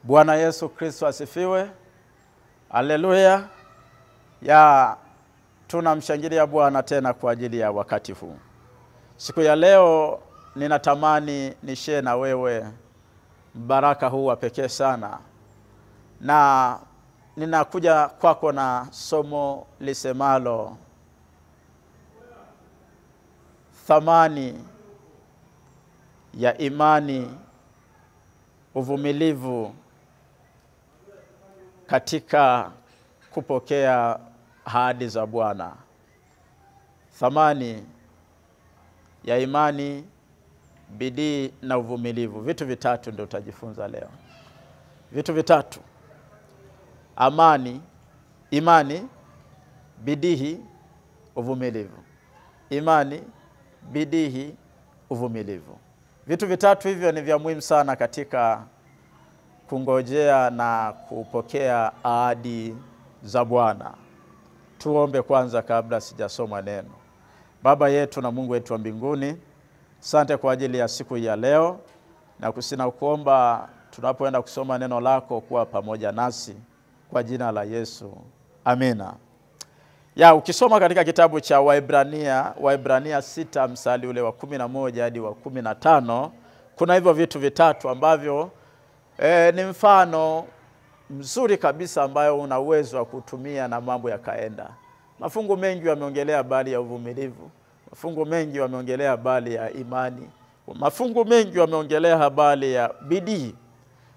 Bwana Yesu Kristo asifiwe. Haleluya. Ya tunamshangilia Bwana tena kwa ajili ya wakati huu. Siku ya leo ninatamani nishare na wewe baraka huu wa pekee sana. Na ninakuja kwako na somo lisemalo thamani ya imani, uvumilivu katika kupokea ahadi za Bwana. Thamani ya imani, bidii na uvumilivu. Vitu vitatu ndio utajifunza leo. Vitu vitatu: amani, imani, bidii, uvumilivu. Imani, bidii, uvumilivu. Vitu vitatu hivyo ni vya muhimu sana katika kungojea na kupokea ahadi za Bwana. Tuombe kwanza kabla sijasoma neno. Baba yetu na Mungu wetu wa mbinguni, asante kwa ajili ya siku ya leo, na kusina kuomba tunapoenda kusoma neno lako kuwa pamoja nasi kwa jina la Yesu. Amina. Ya ukisoma katika kitabu cha Waebrania, Waebrania 6 mstari ule wa 11 hadi wa 15, kuna hivyo vitu vitatu ambavyo ni mfano mzuri kabisa ambayo una uwezo wa kutumia na mambo yakaenda. Mafungu mengi wameongelea habari ya uvumilivu, mafungu mengi wameongelea habari ya imani, mafungu mengi wameongelea habari ya bidii.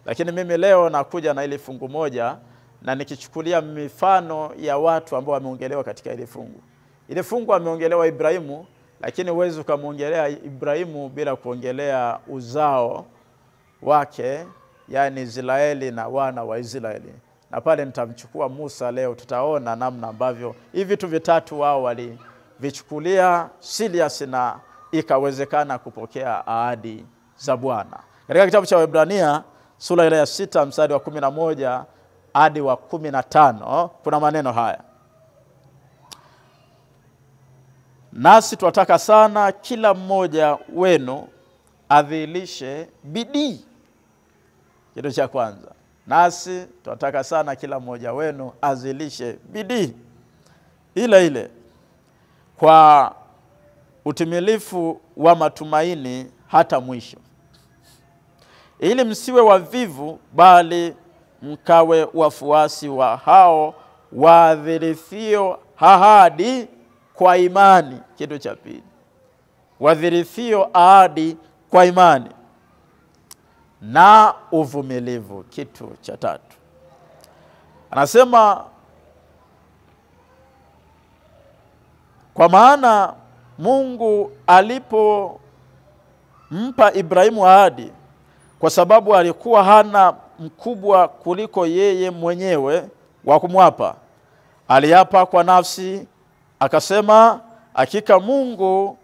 Lakini mimi leo nakuja na ile fungu moja na nikichukulia mifano ya watu ambao wameongelewa katika ile fungu. Ile fungu ameongelewa Ibrahimu, lakini huwezi ukamuongelea Ibrahimu bila kuongelea uzao wake, yani Israeli na wana wa Israeli. Na pale nitamchukua Musa leo, tutaona namna ambavyo hivi vitu vitatu wao walivichukulia serious na ikawezekana kupokea ahadi za Bwana. Katika kitabu cha Waebrania sura ile ya 6 mstari wa 11 hadi wa 15 kuna maneno haya: nasi twataka sana kila mmoja wenu adhihirishe bidii. Kitu cha kwanza, nasi twataka sana kila mmoja wenu azilishe bidii ile ile kwa utimilifu wa matumaini hata mwisho, ili msiwe wavivu, bali mkawe wafuasi wa hao wadhirithio ahadi kwa imani. Kitu cha pili, wadhirithio ahadi kwa imani na uvumilivu. Kitu cha tatu, anasema kwa maana Mungu alipompa Ibrahimu ahadi, kwa sababu alikuwa hana mkubwa kuliko yeye mwenyewe wa kumwapa, aliapa kwa nafsi akasema, hakika Mungu,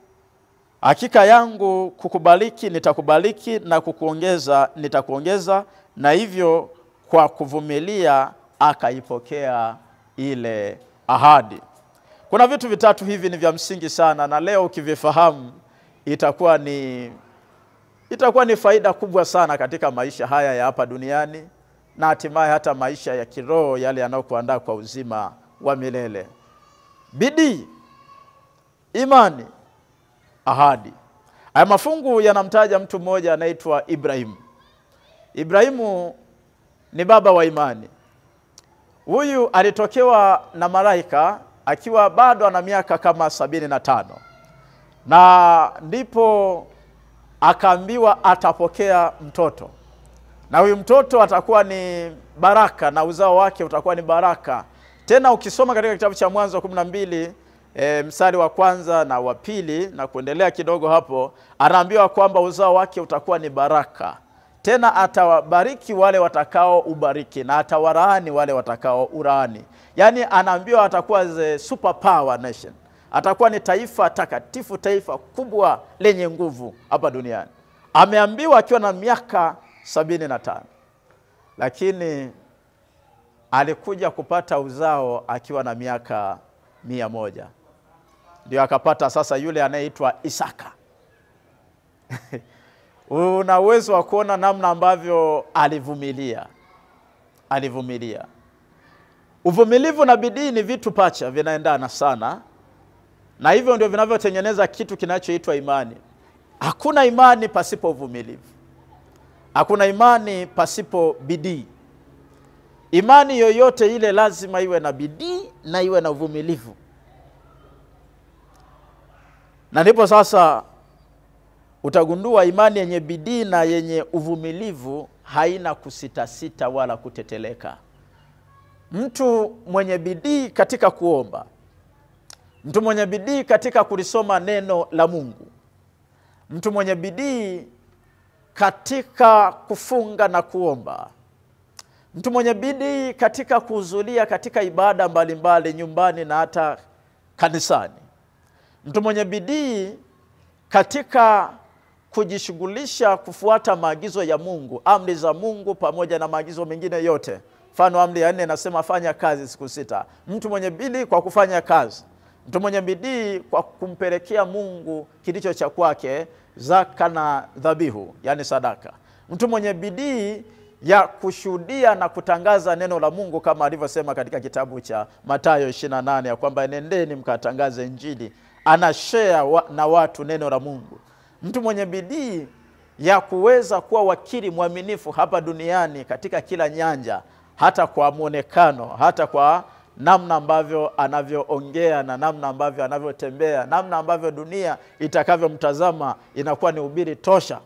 hakika yangu kukubariki nitakubariki, na kukuongeza nitakuongeza. Na hivyo kwa kuvumilia akaipokea ile ahadi. Kuna vitu vitatu hivi ni vya msingi sana, na leo ukivifahamu itakuwa ni faida kubwa sana katika maisha haya ya hapa duniani, na hatimaye hata maisha ya kiroho yale yanayokuandaa kwa uzima wa milele. Bidii, imani, ahadi. Haya mafungu yanamtaja mtu mmoja anaitwa Ibrahimu. Ibrahimu ni baba wa imani. Huyu alitokewa na malaika akiwa bado ana miaka kama 75. Na ndipo akaambiwa atapokea mtoto. Na huyu mtoto atakuwa ni baraka na uzao wake utakuwa ni baraka. Tena ukisoma katika kitabu cha Mwanzo 12 mstari wa kwanza na wa pili na kuendelea kidogo hapo, anaambiwa kwamba uzao wake utakuwa ni baraka. Tena atawabariki wale watakao ubariki na atawalaani wale watakao ulaani. Yaani anaambiwa atakuwa the super power nation. Atakuwa ni taifa takatifu, taifa kubwa lenye nguvu hapa duniani. Ameambiwa akiwa na miaka 75. Lakini alikuja kupata uzao akiwa na miaka 100. Ndio akapata sasa yule anayeitwa Isaka. Una uwezo wa kuona namna ambavyo alivumilia. Alivumilia. Uvumilivu na bidii ni vitu pacha, vinaendana sana. Na hivyo ndio vinavyotengeneza kitu kinachoitwa imani. Hakuna imani pasipo uvumilivu. Hakuna imani pasipo bidii. Imani yoyote ile lazima iwe na bidii na iwe na uvumilivu. Na ndipo sasa utagundua imani yenye bidii na yenye uvumilivu haina kusitasita wala kuteteleka. Mtu mwenye bidii katika kuomba, mtu mwenye bidii katika kulisoma neno la Mungu, mtu mwenye bidii katika kufunga na kuomba, mtu mwenye bidii katika kuhudhuria katika ibada mbalimbali nyumbani na hata kanisani, mtu mwenye bidii katika kujishughulisha kufuata maagizo ya Mungu, amri za Mungu pamoja na maagizo mengine yote. Mfano amri ya 4 inasema fanya kazi siku 6. Mtu mwenye bidii kwa kufanya kazi, mtu mwenye bidii kwa kumpelekea Mungu kilicho cha kwake, zaka na dhabihu, yani sadaka. Mtu mwenye bidii ya kushuhudia na kutangaza neno la Mungu kama alivyosema katika kitabu cha Mathayo 28 ya kwamba nendeni mkatangaze Injili. Anashare na watu neno la Mungu. Mtu mwenye bidii ya kuweza kuwa wakili mwaminifu hapa duniani katika kila nyanja, hata kwa muonekano, hata kwa namna ambavyo anavyoongea na namna ambavyo anavyotembea, namna ambavyo dunia itakavyomtazama, inakuwa ni ubiri tosha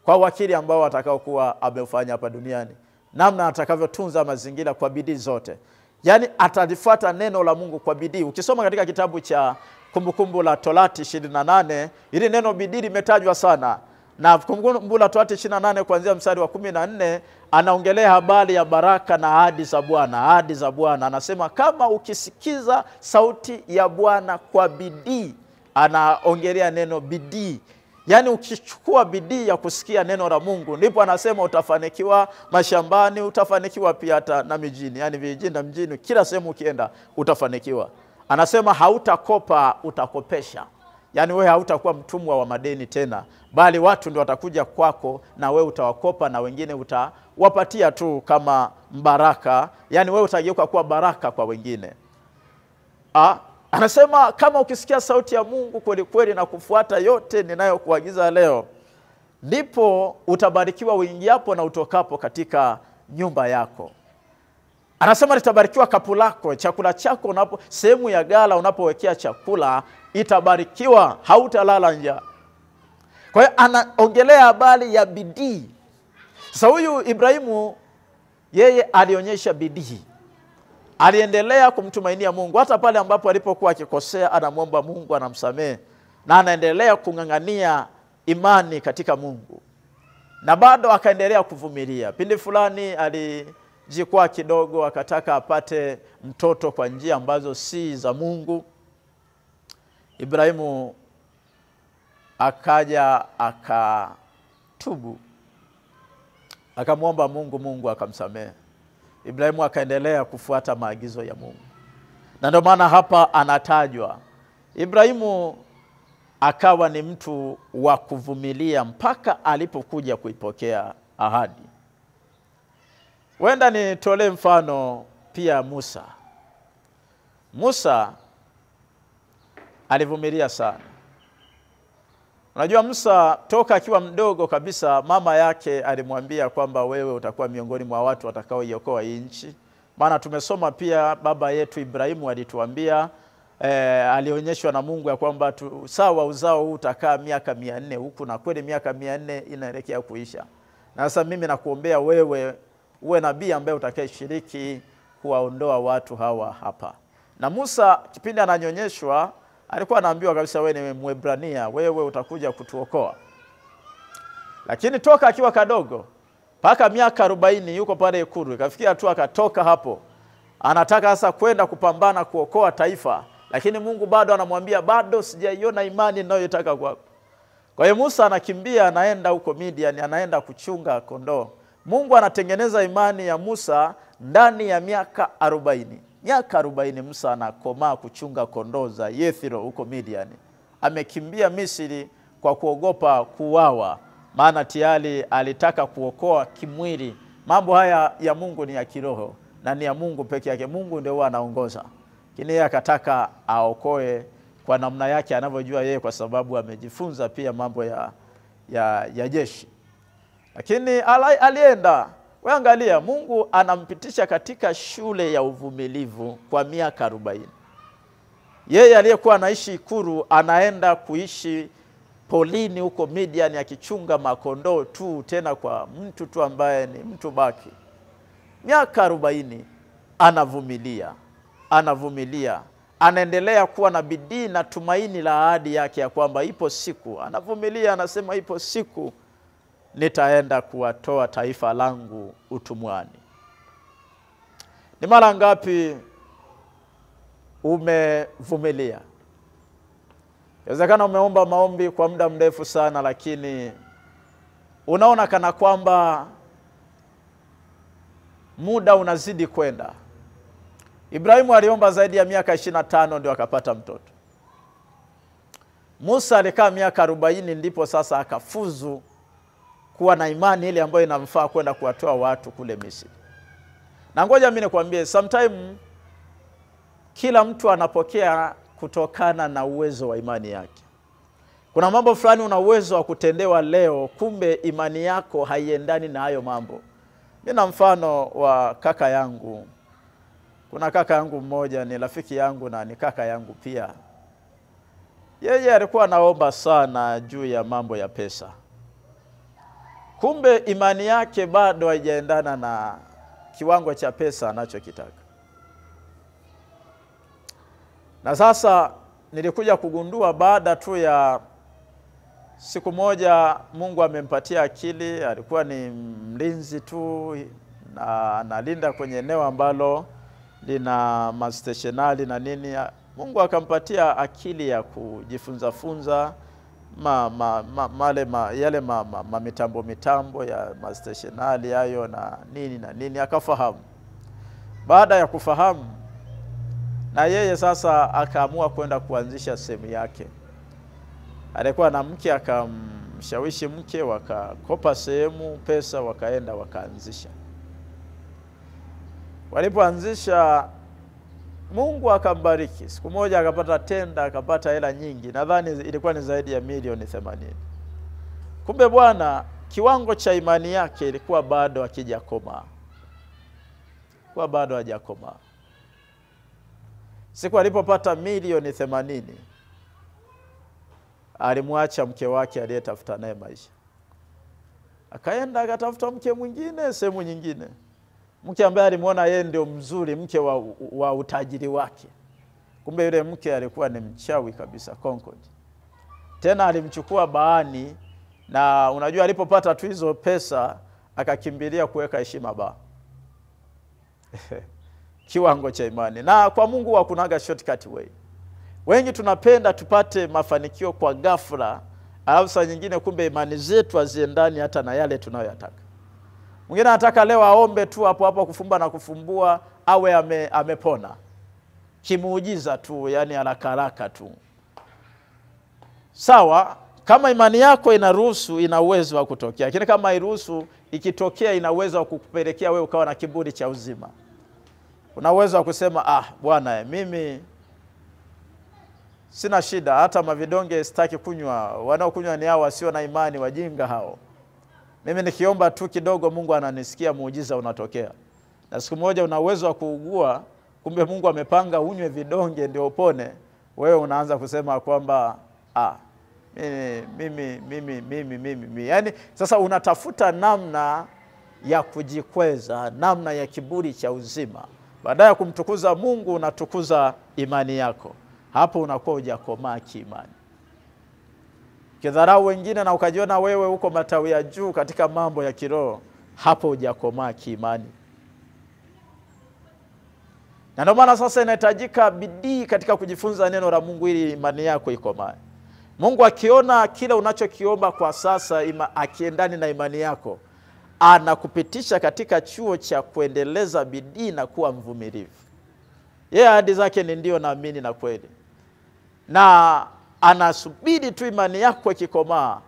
kwa wakili ambao atakaokuwa ameufanya hapa duniani. Namna atakavyotunza mazingira kwa bidii zote. Yaani atalifuata neno la Mungu kwa bidii. Ukisoma katika kitabu cha Kumbukumbu la Torati 28, ili neno bidii limetajwa sana. Na Kumbukumbu la Torati 28 kuanzia mstari wa 14 anaongelea habari ya baraka na ahadi za Bwana, ahadi za Bwana. Anasema kama ukisikiza sauti ya Bwana kwa bidii, anaongelea neno bidii. Yaani ukichukua bidii ya kusikia neno la Mungu, ndipo anasema utafanikiwa mashambani, utafanikiwa pia hata na mijini, yani vijijini na mjini, kila sehemu ukienda utafanikiwa. Anasema hautakopa, utakopesha. Yaani wewe hautakuwa mtumwa wa madeni tena, bali watu ndio watakuja kwako na wewe utawakopa na wengine utawapatia tu kama baraka. Yaani wewe utageuka kuwa baraka kwa wengine. Anasema kama ukisikia sauti ya Mungu kweli kweli na kufuata yote ninayokuagiza leo, ndipo utabarikiwa uingiapo na utokapo katika nyumba yako. Anasema litabarikiwa kapu lako, chakula chako unapo, sehemu ya ghala unapowekea chakula itabarikiwa, hautalala njaa. Kwa hiyo anaongelea habari ya bidii. Sasa huyu Ibrahimu yeye alionyesha bidii. Aliendelea kumtumainia Mungu hata pale ambapo alipokuwa akikosea, anamwomba Mungu anamsamehe, na anaendelea kung'ang'ania imani katika Mungu. Na bado akaendelea kuvumilia. Pindi fulani alijikwaa kidogo, akataka apate mtoto kwa njia ambazo si za Mungu. Ibrahimu akaja akatubu, akamwomba Mungu, Mungu akamsamehe. Ibrahimu akaendelea kufuata maagizo ya Mungu. Na ndio maana hapa anatajwa. Ibrahimu akawa ni mtu wa kuvumilia mpaka alipokuja kuipokea ahadi. Wenda nitolee mfano pia Musa. Musa alivumilia sana. Unajua Musa toka akiwa mdogo kabisa, mama yake alimwambia kwamba wewe utakuwa miongoni mwa watu watakaoiokoa hii nchi. Maana tumesoma pia baba yetu Ibrahimu alituambia, alionyeshwa na Mungu ya kwamba sawa uzao huu utakaa miaka 400 huku, na kweli miaka 400 inaelekea kuisha. Na sasa mimi nakuombea wewe uwe nabii ambaye utakayeshiriki kuwaondoa watu hawa hapa. Na Musa kipindi ananyonyeshwa alikuwa anaambiwa kabisa, wewe ni Mwebrania, wewe utakuja kutuokoa. Lakini toka akiwa kadogo mpaka miaka 40 yuko pale ikulu, ikafikia hatua akatoka hapo. Anataka sasa kwenda kupambana kuokoa taifa, lakini Mungu bado anamwambia bado sijaiona imani ninayotaka kwako. Kwa hiyo Musa anakimbia, anaenda huko Midian, anaenda kuchunga kondoo. Mungu anatengeneza imani ya Musa ndani ya miaka 40. Miaka 40 Musa anakomaa kuchunga kondoo za Yethro huko Midian. Amekimbia Misri kwa kuogopa kuuawa, maana tayari alitaka kuokoa kimwili. Mambo haya ya Mungu ni ya kiroho na ni ya Mungu peke yake. Mungu ndio huwa anaongoza. Lakini yeye akataka aokoe kwa namna yake anavyojua yeye, kwa sababu amejifunza pia mambo ya jeshi. Lakini alienda. Wewe angalia, Mungu anampitisha katika shule ya uvumilivu kwa miaka 40. Yeye aliyekuwa anaishi ikulu anaenda kuishi polini huko Midian akichunga makondoo tu, tena kwa mtu tu ambaye ni mtu baki. Miaka 40 anavumilia, anavumilia, anaendelea kuwa na bidii na tumaini la ahadi yake ya kwamba ipo siku. Anavumilia, anasema ipo siku nitaenda kuwatoa taifa langu utumwani. Ni mara ngapi umevumilia? Inawezekana umeomba maombi kwa muda mrefu sana, lakini unaona kana kwamba muda unazidi kwenda. Ibrahimu aliomba zaidi ya miaka 25 ndio akapata mtoto. Musa alikaa miaka 40 ndipo sasa akafuzu kuwa na imani ile ambayo inamfaa kwenda kuwatoa watu kule Misri. Na ngoja mimi nikwambie, sometime kila mtu anapokea kutokana na uwezo wa imani yake. Kuna mambo fulani una uwezo wa kutendewa leo, kumbe imani yako haiendani na hayo mambo. Mimi na mfano wa kaka yangu. Kuna kaka yangu mmoja ni rafiki yangu na ni kaka yangu pia. Yeye alikuwa anaomba sana juu ya mambo ya pesa. Kumbe imani yake bado haijaendana na kiwango cha pesa anachokitaka. Na sasa nilikuja kugundua baada tu ya siku moja Mungu amempatia akili. Alikuwa ni mlinzi tu na analinda kwenye eneo ambalo lina mastationari na nini. Mungu akampatia akili ya kujifunza funza yale mitambo ya mastationari hayo na nini na nini, akafahamu. Baada ya kufahamu, na yeye sasa akaamua kwenda kuanzisha sehemu yake. Alikuwa na mke, akamshawishi mke, wakakopa sehemu pesa, wakaenda wakaanzisha. Walipoanzisha, Mungu akambariki. Siku moja akapata tenda, akapata hela nyingi. Nadhani ilikuwa ni zaidi ya milioni 80. Kumbe bwana, kiwango cha imani yake ilikuwa bado hakijakomaa. Kwa bado hajakomaa. Siku alipopata milioni 80, alimwacha mke wake aliyetafuta naye maisha. Akaenda akatafuta mke mwingine sehemu nyingine. Mke ambaye alimuona yeye ndio mzuri, mke wa utajiri wake. Kumbe yule mke alikuwa ni mchawi kabisa, Concord. Tena alimchukua baani, na unajua alipopata tu hizo pesa akakimbilia kuweka heshima baa. Kiwango cha imani. Na kwa Mungu hakunaga shortcut way. Wengi tunapenda tupate mafanikio kwa ghafla, alafu saa nyingine kumbe imani zetu haziendani hata na yale tunayoyataka. Mwingine anataka leo aombe tu hapo hapo kufumba na kufumbua awe amepona. Kimuujiza tu, yani haraka haraka tu. Sawa, kama imani yako inaruhusu, ina uwezo wa kutokea. Lakini kama hairuhusu, ikitokea ina uwezo wa kukupelekea wewe ukawa na kiburi cha uzima. Una uwezo wa kusema, ah bwana, mimi sina shida, hata mavidonge sitaki kunywa. Wanaokunywa ni hao wasio na imani, wajinga hao. Mimi nikiomba tu kidogo Mungu ananisikia, muujiza unatokea. Na siku moja una uwezo wa kuugua, kumbe Mungu amepanga unywe vidonge ndio upone. Wewe unaanza kusema kwamba ah, mimi. Yaani sasa unatafuta namna ya kujikweza, namna ya kiburi cha uzima. Baada ya kumtukuza Mungu unatukuza imani yako. Hapo unakuwa hujakomaa kiimani. Ukidharau wengine na ukajiona wewe uko matawi ya juu katika mambo ya kiroho, hapo hujakomaa kiimani. Na ndio maana sasa inahitajika bidii katika kujifunza neno la Mungu ili imani yako ikomae. Mungu akiona kile unachokiomba kwa sasa akiendani na imani yako, anakupitisha katika chuo cha kuendeleza bidii na kuwa mvumilivu. Yeye ahadi zake ni ndio, naamini na kweli. Na anasubiri tu imani yako ikikomaa,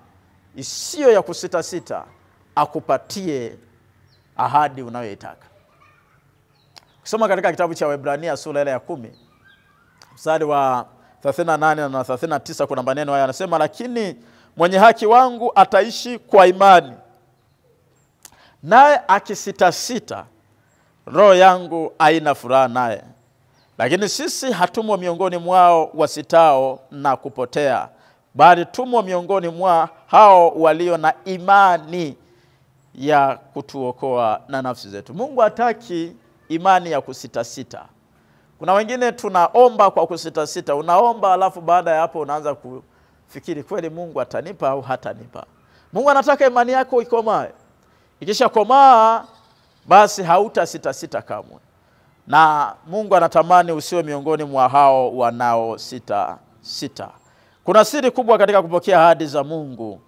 isiyo ya kusitasita, akupatie ahadi unayoitaka. Kusoma katika kitabu cha Waebrania sura ile ya 10 mstari wa 38 na 39 kuna maneno haya, anasema, lakini mwenye haki wangu ataishi kwa imani, naye akisitasita, roho yangu haina furaha naye. Lakini sisi hatumo miongoni mwao wasitao na kupotea, bali tumo miongoni mwa hao walio na imani ya kutuokoa na nafsi zetu. Mungu hataki imani ya kusitasita. Kuna wengine tunaomba kwa kusitasita. Unaomba alafu baada ya hapo unaanza kufikiri kweli Mungu atanipa au hatanipa. Mungu anataka imani yako ikomae. Ikishakomaa basi hautasitasita kamwe. Na Mungu anatamani usiwe miongoni mwa hao wanao sita sita. Kuna siri kubwa katika kupokea ahadi za Mungu,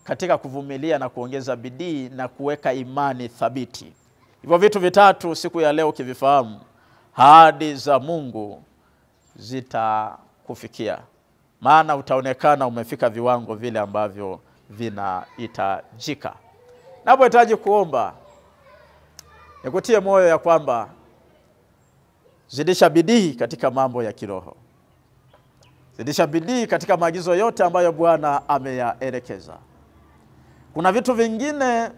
katika kuvumilia na kuongeza bidii na kuweka imani thabiti. Hivyo vitu vitatu siku ya leo ukivifahamu, ahadi za Mungu zitakufikia. Maana utaonekana umefika viwango vile ambavyo vinahitajika. Napohitaji kuomba, nikutie moyo ya kwamba zidisha bidii katika mambo ya kiroho. Zidisha bidii katika maagizo yote ambayo Bwana ameyaelekeza. Kuna vitu vingine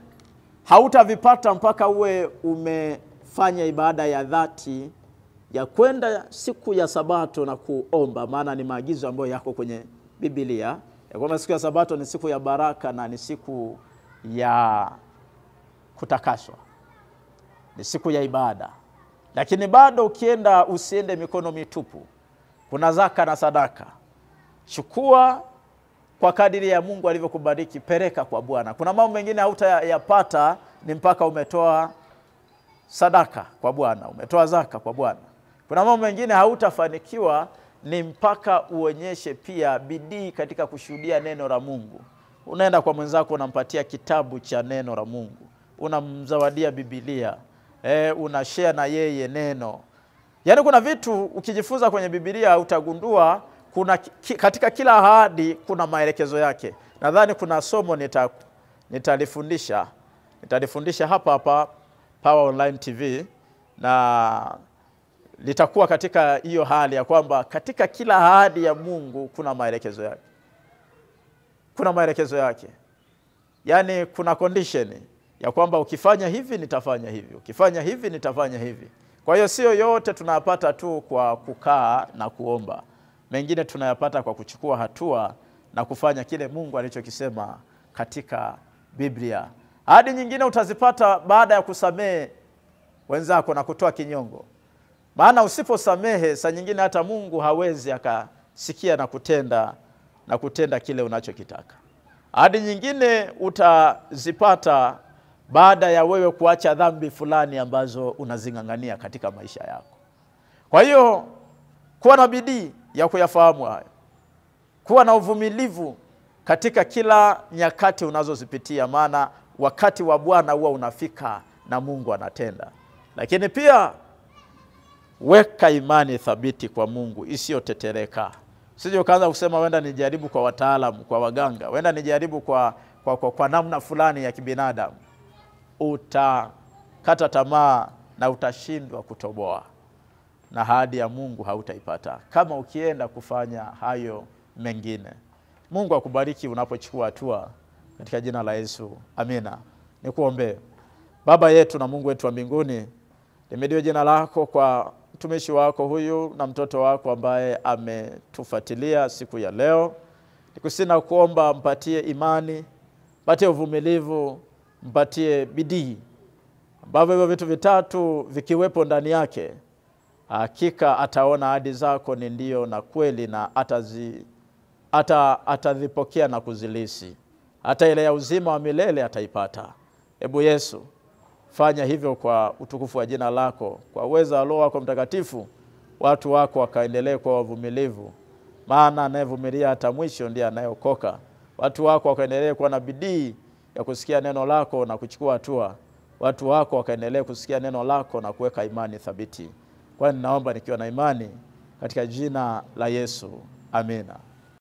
hautavipata mpaka uwe umefanya ibada ya dhati ya kwenda siku ya Sabato na kuomba, maana ni maagizo ambayo yako kwenye Biblia ya kwamba siku ya Sabato ni siku ya baraka na ni siku ya kutakaswa, ni siku ya ibada. Lakini bado ukienda usiende mikono mitupu. Kuna zaka na sadaka. Chukua kwa kadiri ya Mungu alivyokubariki, peleka kwa Bwana. Kuna mambo mengine hautayapata ni mpaka umetoa sadaka kwa Bwana, umetoa zaka kwa Bwana. Kuna mambo mengine hautafanikiwa ni mpaka uonyeshe pia bidii katika kushuhudia neno la Mungu. Unaenda kwa mwenzako unampatia kitabu cha neno la Mungu, unamzawadia Biblia, unashare na yeye neno. Yaani kuna vitu ukijifunza kwenye Biblia utagundua kuna katika kila ahadi kuna maelekezo yake. Nadhani kuna somo nitalifundisha hapa hapa Power Online TV, na litakuwa katika hiyo hali ya kwamba katika kila ahadi ya Mungu kuna maelekezo yake. Kuna maelekezo yake. Yaani kuna condition ya kwamba ukifanya hivi nitafanya hivi, ukifanya hivi nitafanya hivi. Kwa hiyo sio yote tunayapata tu kwa kukaa na kuomba. Mengine tunayapata kwa kuchukua hatua na kufanya kile Mungu alichokisema katika Biblia. Ahadi nyingine utazipata baada ya kusamehe wenzako na kutoa kinyongo. Maana usiposamehe saa nyingine hata Mungu hawezi akasikia na kutenda kile unachokitaka. Ahadi nyingine utazipata baada ya wewe kuacha dhambi fulani ambazo unazingangania katika maisha yako. Kwa hiyo kuwa na bidii ya kuyafahamu hayo. Kuwa na uvumilivu katika kila nyakati unazozipitia, maana wakati wa Bwana huwa unafika na Mungu anatenda. Lakini pia weka imani thabiti kwa Mungu isiyotetereka. Usije ukaanza kusema wenda nijaribu kwa wataalamu, kwa waganga, wenda nijaribu kwa namna fulani ya kibinadamu. Utakata tamaa na utashindwa kutoboa, na ahadi ya Mungu hautaipata kama ukienda kufanya hayo mengine. Mungu akubariki unapochukua hatua katika jina la Yesu. Amina. Nikuombe. Baba yetu na Mungu wetu wa mbinguni, limediwe jina lako kwa mtumishi wako huyu na mtoto wako ambaye ametufuatilia siku ya leo. Nikusina kuomba mpatie imani, mpatie uvumilivu, mpatie bidii, ambavyo hivyo vitu vitatu vikiwepo ndani yake, Hakika ataona ahadi zako ni ndio na kweli, na atazipokea na kuzilisi. Hata ile ya uzima wa milele ataipata. Ebu Yesu, fanya hivyo kwa utukufu wa jina lako, kwa uwezo wa Roho wako Mtakatifu, watu wako wakaendelee kuwa wavumilivu, maana anayevumilia hata mwisho ndiye anayeokoka. Watu wako wakaendelee kuwa na bidii ya kusikia neno lako na kuchukua hatua. Watu wako wakaendelee kusikia neno lako na kuweka imani thabiti. Kwani naomba nikiwa na imani katika jina la Yesu. Amina.